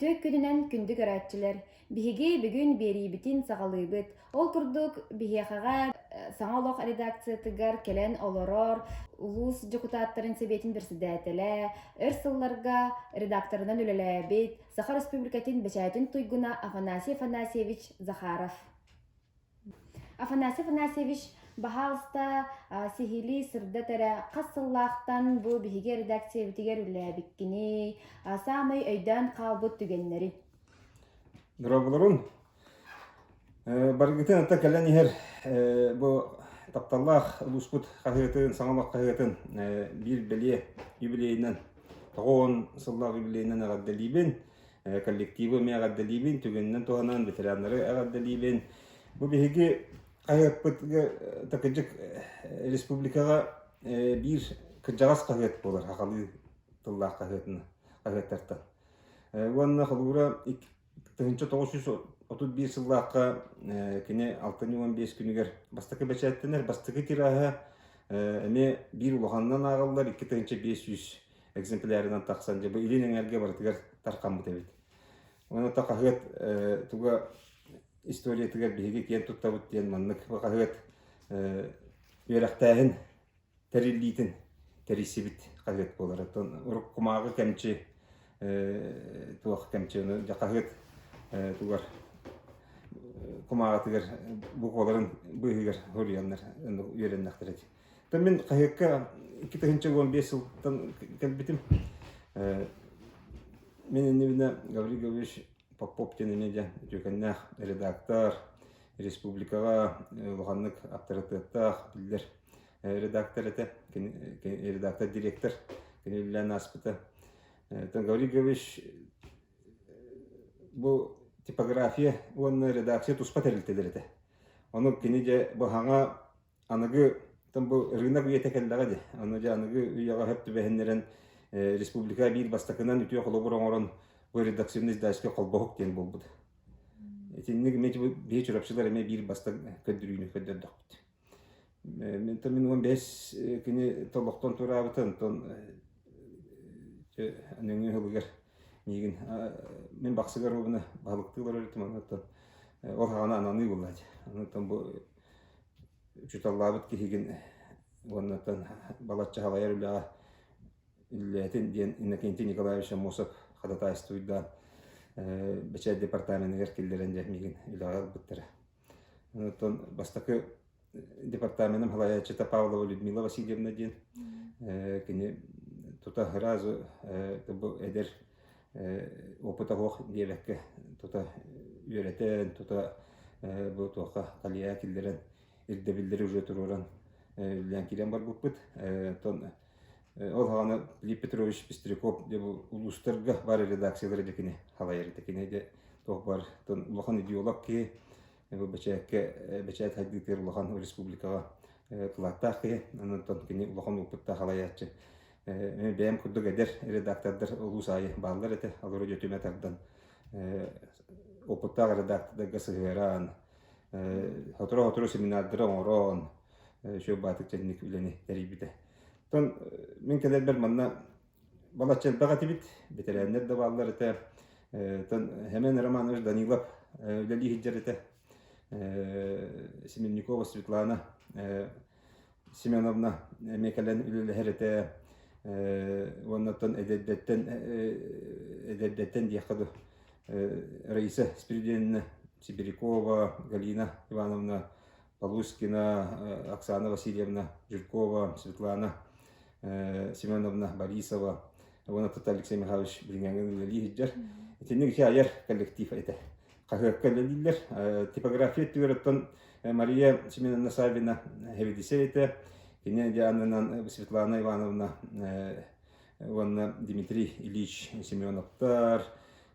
Үтүө күнүнэн күндү көрөөччүлэр! Биһиги бүгүн биэриибитин саҕалыыбыт. Ол курдук, биһиэхэҕэ Саҥа олох редакциятыгар кэлэн олорор улуус дьокутааттарын сэбиэтин бэрэссэдээтэлэ, өр сылларга редакторынан үлэлээбит Саха Республикатын бэчээтин туйгуна Афанасий Афанасьевич Захаров. Афанасий Афанасьевич, баһаалыста, сиһилии сырдат эрэ, хас сыллаахтан бу биһиги эрэдээксийэбитигэр үлэлээбиккиний, саамай өйдөөн хаалбыт түгэннэри? Дорооболорун. Барыгытын ата кэлэн иһэр бу тапталлаах улууспут хаһыатын, саҥа олох хаһыатын биир бэлиэ юбилейынан, 90 сыллаах юбилейынан эҕэрдэлиибин. Коллективы эмиэ эҕэрдэлиибин, түгэнинэн туһанан ветераннары эҕэрдэлиибин. Бу биһиги хаһыаппыт такыдьык республикаҕа биир кырдьаҕас хаһыат буолар сахалыы тыллаах хаһыатына хаһыаттартан. Уонна холобура 1931 сыллаахха кини 615 күнүгэр бастакы бэчээттэнэр, бастакы тираһа эмиэ биир улаханынан ааҕыллар 2500 экземплярынан тахсан дьэ бу илин эҥэргэ барытыгар тархаммыт эбит. Онон хаһыат туга историятыгар биһиги киэн туттабыт диэн маннык хаһыат үөрэхтээһин тэриллиитин тэрийсибит хаһыат буолар. Оттон урукку кумааҕы кэмчи туох кэмчи дьэ хаһыат тугар кумааҕытыгар букваларын быыһыгар суруйаннар үөрэннэхтэрэ ити. Оттон мин хаһыакка 2015 сылтан кэлбитим. Мин иннибинэ Гаврил Гаврилович Попов диэн эмиэ дьэ үтүөкэннээх редактор, республикаҕа улаханнык аптарытыаттаах биллэр редактор этэ, редактор, директор кини үлэлээн ааспыта. Оттон Гаврил Гаврилович бу типография уонна редакция туспа тэрилтэлэр этэ. Ону кини дьэ бу хаҥа аныгы бу рынок үйэтэ кэллэҕэ дии. Аны дьэ аныгы үйэҕэ сөп түбэһиннэрэн республика биир бастакынан үтүө холобур оҥорон бу редакционный издательский холбоһук диэн буолбут. Итинник эмиэ биһи чурапчылар эмиэ биир бастак көрдөрүүнү көрдөрдөхпүт. Мин мин 15 кини толохтон тураабыта, онтон нөҥүө сылыгар миигин мин Бахсыгар уобуна баһылыктыы олорор этим, онтон ол хаҕана ананыы буолла. Онтон бу учууталлаабыт киһигин уоннаттан балачча халайар үлэҕэ үлэлээтин диэн Иннокентий Николаевич Аммосов ходатайствуйдаан бэчээт департаменыгар киллэрэн дьэ миигин үлэҕэ ылбыттара. Оттон бастакы департаменым салайааччыта Павлова Людмила Васильевна диэн кини тута сразу бу эдэр опыта суох диэбэккэ тута үөрэтэн, тута бу туохха халыйа киллэрэн ирдэбиллэри уже туруоран үлэлээн киирэн барбыппыт. Оттон ол саҕана Филипп Петрович Пестряков дьэ бу улуустарга баар редакциялары дьэ кини халайар этэ. Кини дьэ туох баар улахан идеолог киһи бу бэчээккэ бэчээт хайдыытыгар улахан республикаҕа кылааттаах киһи. Онтон кини улахан опыттаах халайааччы. Бэйэм курдук эдэр редактордар улуус аайы бааллар этэ. Олору дьэ түмэ тардан опыттаах редактордарга сыһыаран, сотору-сотору семинардары оҥорон, үчүгэй баатык чэнник үлэни тэрийбитэ. Оттон мин кэлэрбэр манна балачча элбэх этибит, бэтэрээннэр да бааллар этэ. Оттон Семен Романович Данилов үлэлии сылдьар этэ. Семенникова Светлана Семеновна эмиэ кэлэн үлэлэһэр этэ уонна оттон эдэрдэттэн эдэрдэттэн диэххэ дуу Раиса Спиридоновна Сибирякова, Галина Ивановна Полускина, Оксана Васильевна Жиркова, Светлана Семеновна Борисова уонна тута Алексей Михайлович билиҥҥэ үлэлии сылдьар. Итинник ити айар коллектив этэ. Хаһыакка үлэлииллэр. Типография өттүгэр оттон Мария Семеновна Саввина сэбиэдиссэй этэ. Кини дьэ Светлана Ивановна уонна Дмитрий Ильич Семеновтар,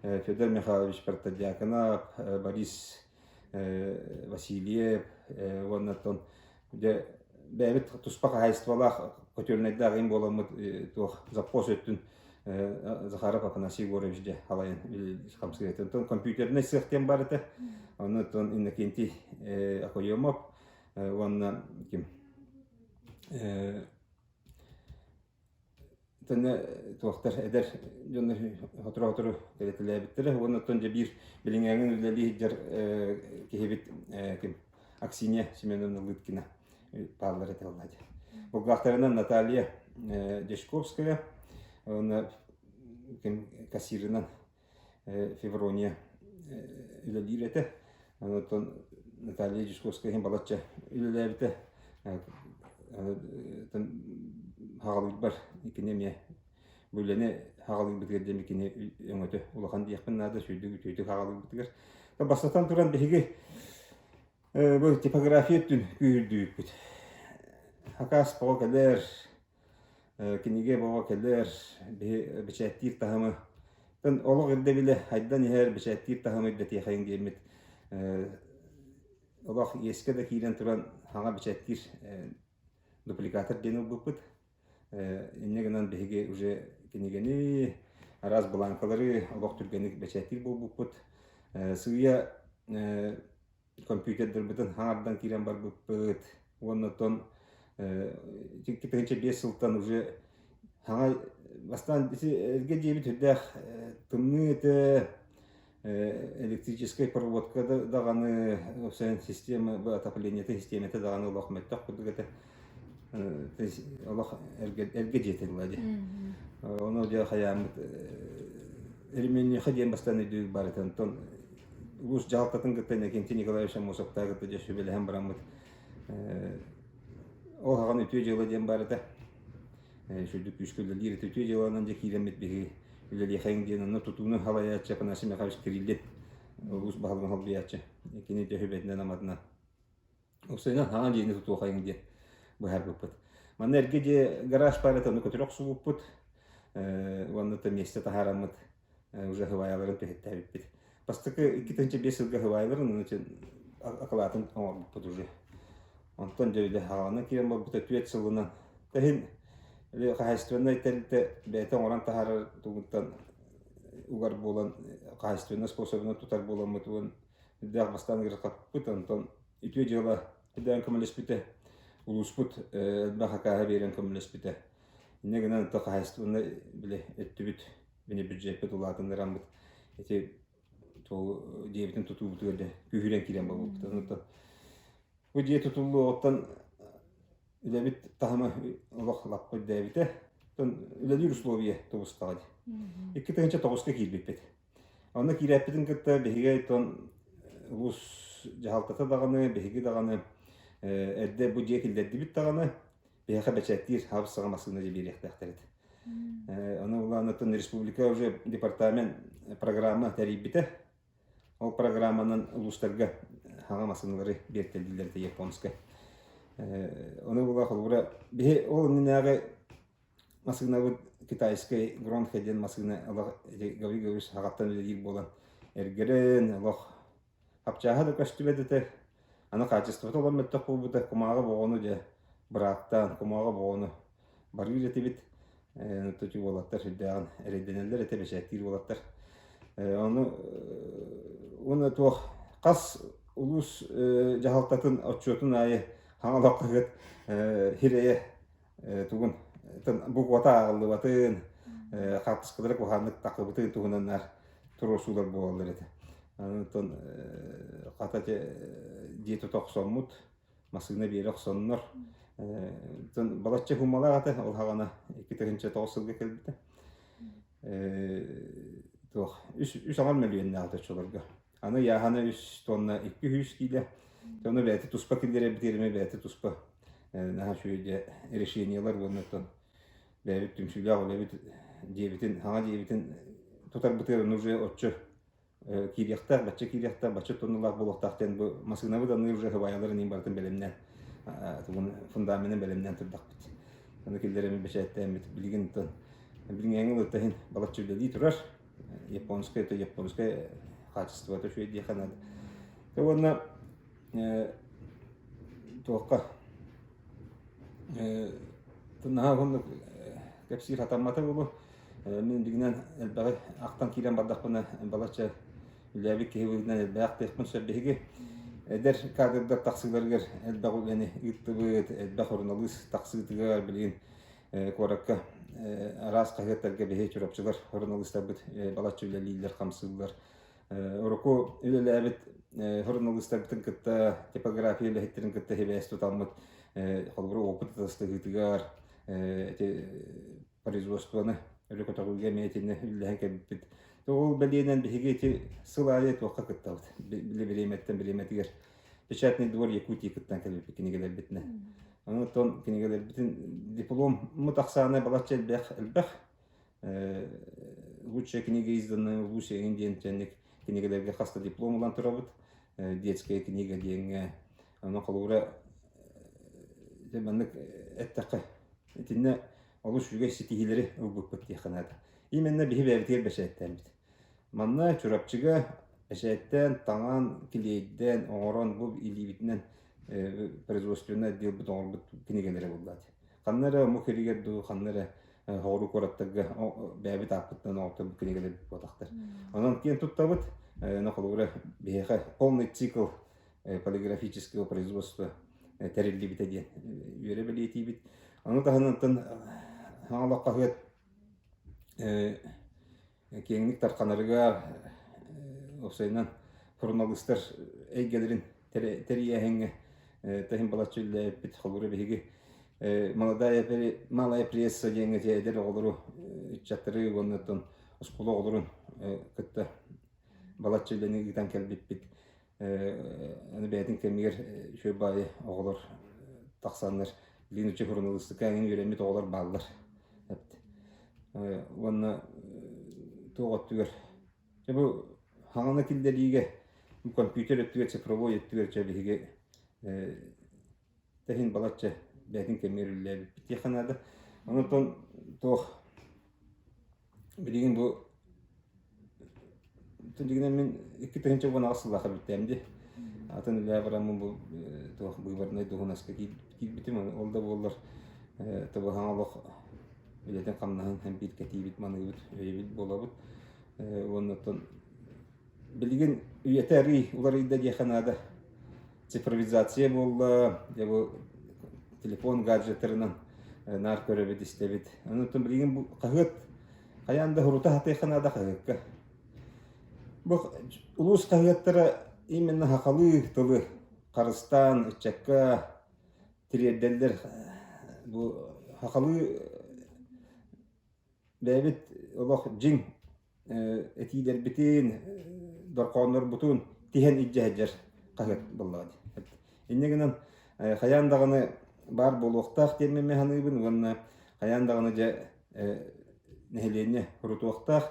Федор Михайлович Протодьяконов, Борис Васильев уонна оттон дьэ бэйэбит туспа хаһаайыстыбалаах котельнайдаах им буоламмыт туох завхоз өттүн Захаров Афанасий Егорович дьэ халайан хамсыыр Онтон компьютернай сыах диэн бар этэ. Онно оттон Иннокентий Окоемов уонна ким? Итиннэ туохтар эдэр дьоннор сотору-сотору кэлэтэлээбиттэрэ уонна оттон дьэ биир билиҥҥээҥҥин үлэлии сылдьар киһибит ким Аксинья Семеновна Лыткина бааллар этэ буолла дии. Булгаахтарынан Наталья Дьячковская уонна ким кассирынан Феврония үлэлиир этэ. Онтон Наталья Дьячковская иһин балачча үлэлээбитэ. Хаҕалыырбар кини эмиэ бу үлэни хаҕалыырбытыгар диэн кини өҥөтө улахан диэхпин наада, сүүрдүк үтүөтүк хаҕалыырбытыгар. Бастатан туран биһиги бу типография өттүн күүһүрдүүппүт. Хакас тоҕо кэлэр, Кинигэ бөҕө кэлэр, биһи бэчээттиир таһымы олох ирдэбилэ хайдан иһэр, бэчээттиир таһымы ирдэтиэхэйиҥ диэммит олох иэскэ да киирэн туран саҥа бэчээттиир дупликатор диэн ылбыппыт. Инньэ гынан биһиги уже кинигэни, араас бланкалары олох түргэнник бэчээттиир буолбуппут. Сыыйа компьютердарбытын хаҥардан киирэн барбыппыт уонна оттон 2005 сылтан уже хаҥа бастаан ити эргэ дьиэбит үрдээх тымныы этэ электрическай проводка даҕаны система отоплениета систиэмэтэ даҕаны олох мөлтөх курдук этэ олох эргэ эргэ дьиэ этэ дии ону дьэ хайааммыт ремонтниха диэн бастаан өйдүүр баар этэ онтон улуус дьаһалтатын кытта Иннокентий Николаевич Аммосовтаах кытта дьэ сүбэлэһэн бараммыт ол хаҕан үтүө дьыала диэн баар этэ сүрдүк күүскэ үлэлиир этэ үтүө дьыаланан дьэ киирэммит биһиги үлэлиэхэйиҥ диэн онно тутууну халайааччы Афанасий Михайлович Кириллин улуус баһылыгын солбуйааччы кини дьэ сүбэтинэн аматынан Уопсайынан хаҥа дьиэни тутуохайыҥ диэн быһаарбыппыт. Манна эргэ дьиэ гараж баар этэ, ону көтүрэ охсубуппут уонна то миэстэ таһаараммыт уже хыбаайаларын түһэттээбиппит. Бастакы 2005 сылга хыбаайаларын акылаатын оҥорбуппут уже. Онтон дьэ үлэ хаҕаланан киирэн барбыта түөрт сылынан. Тэһин хаһайственнай тэрилтэ бэйэтэ оҥорон таһаарар тугуттан угар буолан хаһайственнай способынан тутар буоламмыт уон үрдээх бастаан ыарырҕаппыт, онтон үтүө дьыала үрдээн көмөлөспүтэ, улууспут элбэх акааһы биэрэн көмөлөспүтэ. Инньэ гынан то хаһаайыстыбаны били өттүбүт, били бюджеппит улаатыннараммыт ити дьиэбитин тутуубутугар да күүһүрэн киирэн буолбуппут. Онтон бу дьиэ тутуллуоҕуттан үлэбит таһыма олох лаппа үрдээбитэ. Оттон үлэлиир условия тубустаҕа дии. 2009-ка киирбиппит. Онно киирээппитин кытта биһиги оттон улуус дьаһалтата даҕаны, биһиги даҕаны эрдэ бу дьиэ киллэрдибит даҕаны, биһиэхэ бэчээттиир хабыс-саҕа массыына дьэ биэриэхтээхтэр этэ. Ону улаан оттон республика уже департамент программа тэрийбитэ. Ол программанан улуустарга хаҥа массыыналары биэртэлииллэр этэ японскай. Ону була холобура биһи ол иннинээҕи Массыынабыт китайскай Гронхе диэн массыына олох Гаврил Гаврилович аҕаттан үлэлиир буолан эргэрэн олох хапчааһа да көстүбэт этэ. Аны хаачыстыбата олох мөлтөх буолбута кумааҕы боҕону дьэ бырааттаан кумааҕы боҕону барыыр этибит. Ити уолаттар сүрдээҕин эрэйдэнэллэр этэ бэчээттиир уолаттар. Ону уонна туох хас улуус дьаһалтатын отчуотун аайы хаҥа олох хаһыат хирэйэ тугун буквата ааҕыллыбатын, хаартыскалара куһааннык тахыбытын туһунан наар туруорсуулар буолаллар этэ. Онтон хата дьиэ тута охсоммут, массыына биэрэ охсоннор, балачча кумалаах этэ, ол хаҕана 2009 сылга кэлбитэ. Туох үс аҕар мөлүйүөннээх этэ оччолорго. Аны ыйааһына үс тонна 200 киилэ. Ону бэйэтэ туспа киллэрэрбит эмэ бэйэтэ туспа наһаа үчүгэй дьэ решениелар уонна оттон бэйэбит түмсүүлээх үлэбит дьиэбитин хаҥа дьиэбитин тутарбытыгар ону уже оччо киириэхтээх, бачча киириэхтээх, бачча тоннулаах буолуохтаах диэн бу массыынабыт аны уже хыбаайаларын иин барытын бэлэмнээн тугун фундаменын бэлэмнээн турдахпыт. Аны киллэрэммит бэчээттээммит билигин оттон билиҥҥээҥи ылыта иһин балачча үлэлии турар. Японскай это японскай хаачыстыбата үчүгэй диэххэ наада. Уонна туохха наһаа уһуннук кэпсиир хатаммата буолуо. Мин билигинэн элбэҕи ахтан киирэн бардахпына балачча үлээбит киһи быһыытынан элбэх диэхпин сөп. Биһиги эдэр кадрдар тахсыыларыгар элбэх үлэни ыыттыбыт, элбэх суруналыыс тахсыытыгар билигин. Куоракка араас хаһыаттарга биһи чурапчылар суруналыыстарбыт балачча үлэлииллэр, хамсыыллар. Урукку үлэлээбит суруналыыстарбытын кытта, типография үлэһиттэрин кытта сибээс тутаммыт, холобура опыт атастаһыытыгар ити производствоны өрө көтөҕүүгэ эмиэ итиннэ үллэһэн кэлбиппит. Ол бэлиэнэн биһиги ити сыл аайы туохха кыттабыт? Били бириэмэттэн бириэмэтигэр Печатный двор Якутии кыттан кэлбиппит кинигэлэрбитинэн. Онон кинигэлэрбитин дипломмут ахсаана балачча элбэх элбэх. Лучшая книга изданная в Улусе диэн тэнник кинигэлэргэ хаста диплом ылан турабыт. Детская книга диэҥҥэ. Онон холобура маннык эттэххэ итиннэ олус үчүгэй ситиһиилэри ылбыппыт диэххэ наада. Именно биһи бэйэбитигэр бэчээттэммит. Манна Чурапчыга бэчээттээн, таҥан, килиэйдээн, оҥорон бу илиибитинэн производственнай отделбыт оҥорбут кинигэлэрэ буоллаат. Ханна эрэ омук сиригэр дуу, ханна эрэ соҕуруу куораттарга бэйэбит ааппытынан оҥорторбут кинигэлэрбит буолбатахтар. Онон киэн туттабыт. Холобура, биһиэхэ полный цикл полиграфического производства тэриллибитэ диэн үөрэ бэлиэтиибит. Ону таһынан саҥа олох хаһыат киэҥник тарханарыгар уопсайынан суруналыыстар эйгэлэрин тэрийээһиҥҥэ таһым балачча үлэлээбиппит. Холобура биһиги молодая малая пресса диэҥҥэ эдэр оҕолору ыччаттары уонна оттон оскуола оҕолорун кытта балачча үлэни ыытан кэлбиппит. Аны бэйэтин кэмигэр үчүгэй баайы оҕолор тахсаннар билигин үчүгэй суруналыыстыка эҥин үөрэммит оҕолор бааллар. Уонна туох өттүгэр дьэ бу хаҥаны киллэриигэ компьютер өттүгэр цифровой өттүгэр чэ биһиги тэһин балачча бэйэтин кэмигэр үлэлээбиппит диэххэ наада. Онтон туох билигин бу дьиҥинэн мин 2018 сыллаахха бүттэм дии. Атын үлэҕэ бараммын бу туох быыбарнай дуоһунаска киирбитим. Ол да буоллар табыһаҥ олох үлэтин-хамнаһын һэн биир кэтиибит, маныыбыт, өйөбүт буолабыт. Уонна оттон Билигин үйэтэ арыый уларыйда диэххэ наада. Цифровизация буолла, дьэ бу телефон гаджеттарынан наар көрөбүт, истэбит. Онон билигин бу хаһыат хайаан да урута сатыахха наада хаһыакка. Бу улуус хаһыаттара именно сахалыы тылы харыстаан ыччакка тириэрдэллэр. Бу сахалыы Бэйэбит олох дьиҥ этиилэрбитин, дорҕооннорбутун тиһэн илдьэ сылдьар хаһыат буоллаҕа дии. Инньэ гынан хайаан даҕаны баар буолуохтаах диэн мин саныыбын уонна хайаан даҕаны дьэ нэһилиэнньэ урутуохтаах.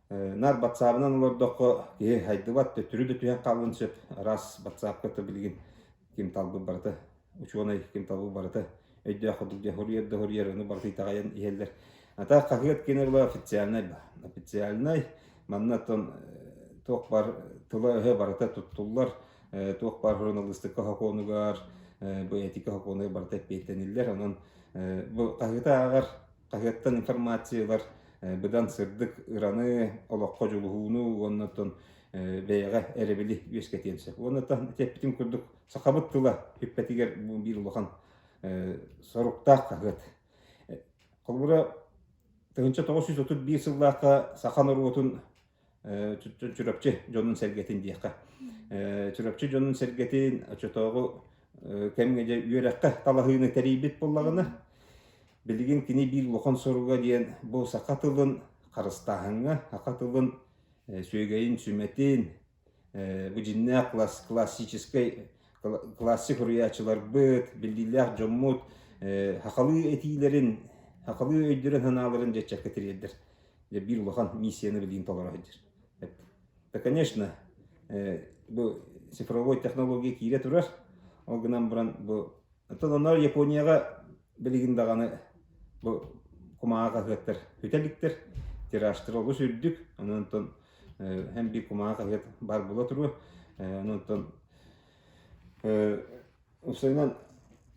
Наар батсаабынан олордоххо киһи хайдыбат, төттөрү да түһэн хаалыан сөп. Араас батсаапка то билигин ким талбыт барыта учуонай ким талбыт барыта өйдөөх курдук дьэ хоруйар да хоруйар ону барыта итэҕэйэн иһэллэр. А так хаһыат кини была официальнай ба. Официальнай манна оттон туох бар тыла-өһө барыта туттуллар, туох бар суруналыыстыка сокуонугар, бу этика сокуонугар барыта эппиэттэниллэр. Онон бу хаһыаты ааҕар, хаһыаттан информация ылар быдан сырдык ыраны, олоххо дьулуһууну уонна оттон бэйэҕэ эрэбили үөскэтиэн сөп. Уонна оттон эппитим курдук сахабыт тыла бүппэтигэр бу биир улахан соруктаах хаһыат. Холобура, 1931 сыллаахха саха норуотун Чурапчы дьонун-сэргэтин диэххэ. Чурапчы дьонун-сэргэтин оччотооҕу кэмҥэ дьэ үөрэххэ талаһыыны тэрийбит буоллаҕына, билигин кини биир улахан соруга диэн бу саха тылын харыстааһыҥҥа, саха тылын сүөгэйин, сүмэтин, Бу дьиннээх классическай классик суруйааччыларбыт, биллиилээх дьоммут сахалыы этиилэрин, сахалыы өйдөрүн-санааларын дьэччэккэ тириэрдэр дьэ биир улахан миссияны билигин толоро сылдьар. Да, конечно, бу цифровой технология киирэ турар, ол гынан баран бу Оттон онно Японияҕа билигин даҕаны бу кумааҕы хаһыаттар бүтэ иликтэр, тиражтара олус үрдүк, онон оттон һэм биир кумааҕы хаһыат баар буола туруо. Онон оттон уопсайынан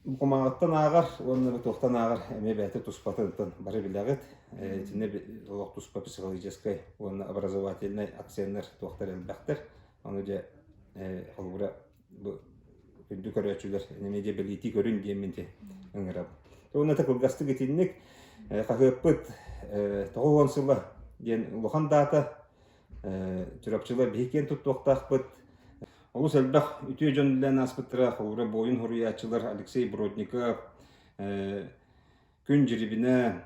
кумааҕыттан ааҕар уонна бу туохтан ааҕар эмиэ бэйэтэ туспатын бары билэҕит. Итиннэ олох туспа психологическай уонна образовательнай акценнар туохтар элбэхтэр. Ону дьэ холобура бу күндү көрөөччүлэр эмиэ дьэ бэлиэтии көрүн диэммин ыҥырабын. Уонна кылгастык итинник хаһыаппыт 90 сыла диэн улахан даата Чурапчылар биһи киэн туттуохтаахпыт. Олус элбэх үтүө дьон үлэлээн ааспыттара, холобура буойун суруйааччылар Алексей Бродников, Күн Дьирибинэ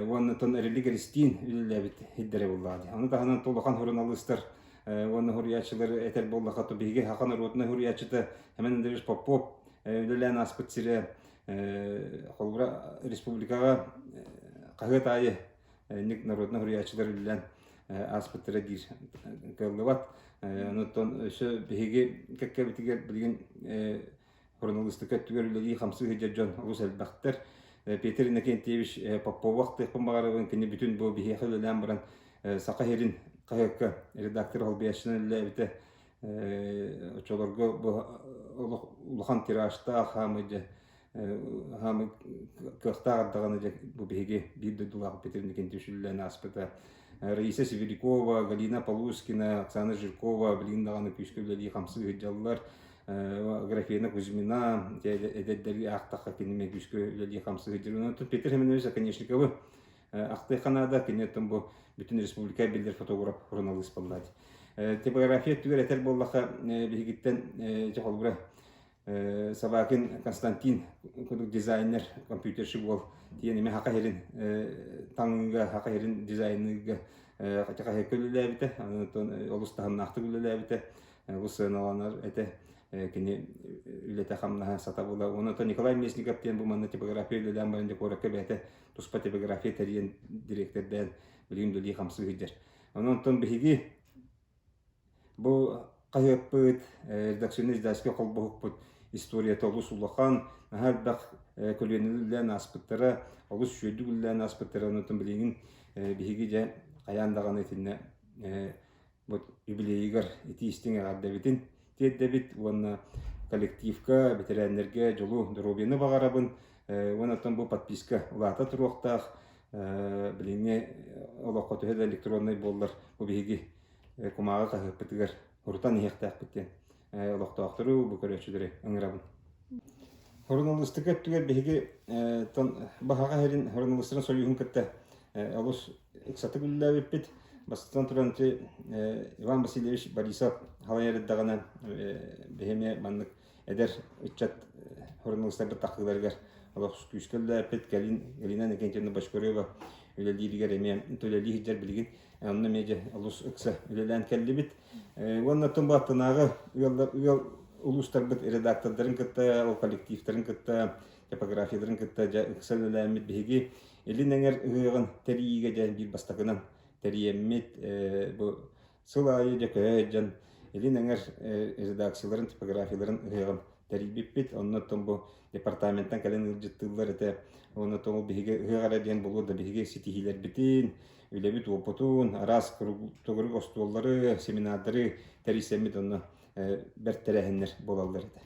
уонна тон Эрилик Эристиин үлэлээбит сирдэрэ буоллаҕа дии. Ону таһынан улахан суруналыыстар уонна суруйааччылар этэр буоллахха, то биһиги саха норуотунай суруйааччыта Семен Андреевич Попов үлэлээн ааспыт сирэ холобура республикаҕа хаһыат аайы инник народнай суруйааччылар үлэлээн ааспыттара диир кыаллыбат. Онтон өссө биһиги кэккэбитигэр билигин суруналыыстыка өттүгэр үлэлии-хамсыы сылдьар дьон олус элбэхтэр. Петр Иннокентьевич Попову ахтыахпын баҕарабын. Кини бүтүн бу биһиэхэ үлэлээн баран Саха сирин хаһыакка редактор солбуйааччынан үлэлээбитэ. Оччолорго бу улахан тиражтаах хаамый дьэ хаамый кыахтаах даҕаны дьэ бу биһиги биир дойдулаах Петр Иннокентьевич үлэлээн ааспыта. Раиса Сибирякова, Галина Полускина, Оксана Жиркова билигин даҕаны күүскэ үлэлии хамсыы сылдьаллар. Графина Кузьмина эдэрдэри аахтахха кини эмиэ күүскэ үлэлии хамсыы сылдьар. Онон Петр Семенович Оконешниковы ахтыахха наада. Кини оттон бу бүтүн республика биллэр фотограф, суруналыыс буолла. Типография өттүгэр этэр буоллахха, биһигиттэн дьэ холобура Собакин Константин курдук дизайнер, компьютерщик буол тиийэн эмиэ саха сирин таҥыыга, саха сирин дизайныырга хаһыакка үлэлээбитэ, онтон олус таһымнаахтык үлэлээбитэ, олус сыаналанар этэ кини үлэтэ-хамнаһа сатабыла. Онон Николай Местников диэн бу манна типография үлэлээн баран дьэ куоракка бэйэтэ туспа типография тэрийэн дириэктэрдээн билигин үлэлии-хамсыы сылдьар. Онон биһиги Бу хаһыаппыт, редакционнай-издательскай холбоһукпут историята олус улахан, наһаа элбэх көлүөнэлэр үлэлээн ааспыттара, олус үчүгэйдик үлэлээн ааспыттара. Онтон билигин биһиги дьэ хайаан даҕаны итиннэ бу юбилейыгар итии-истиҥ эҕэрдэбитин тиэрдэбит уонна коллективка, бэтэрээннэргэ дьолу, доруобуйаны баҕарабын. Уонна оттон бу подписка улаата туруохтаах. Билиҥҥи олоххо төһө да электроннай буоллар, бу биһиги кумааҕы хаһыаппытыгар урутан иһиэхтээхпит диэн олохтоохтору, бу көрөөччүлэри ыҥырабын. Суруналыыстыка өттүгэр биһиги Баһаҕа иһэрин суруналыыстарын сойууһун кытта олус ыксатык үлэлээбиппит. Бастатан туран Иван Васильевич Борисов халайар эрдэҕинэ биһи эмиэ маннык эдэр ыччат суруналыыстарбыт тахсыыларыгар олох күүскэ үлэлээбиппит. Кэлин Галина Иннокентьевна Бочкарева үлэлииригэр эмиэ үлэлии сылдьар билигин Онно эмиэ дьэ олус ыкса үлэлээн кэллибит. Уонна оттон бу аттынааҕы ыаллар ыал улуустарбыт редактордарын кытта, ол коллективтарын кытта, типографияларын кытта дьэ ыкса үлэлээммит биһиги Илин эҥэр ыһыаҕын тэрийиигэ дьэ биир бастакынан тэрийэммит бу сыл аайы дьэ көһө дьон Илин эҥэр редакцияларын, типографияларын ыһыаҕын тэрийбиппит. Онно оттон бу департаментан кэлэн ыалдьыттыыллар этэ. Уонна оттон ол биһиги ыһыах эрэ диэн буолуо да биһиги ситиһиилэрбитин, үлэбит уопутун, араас төгүрүк остуоллары, семинардары тэрийсэммит онно бэрт тэрээһиннэр буолаллар этэ.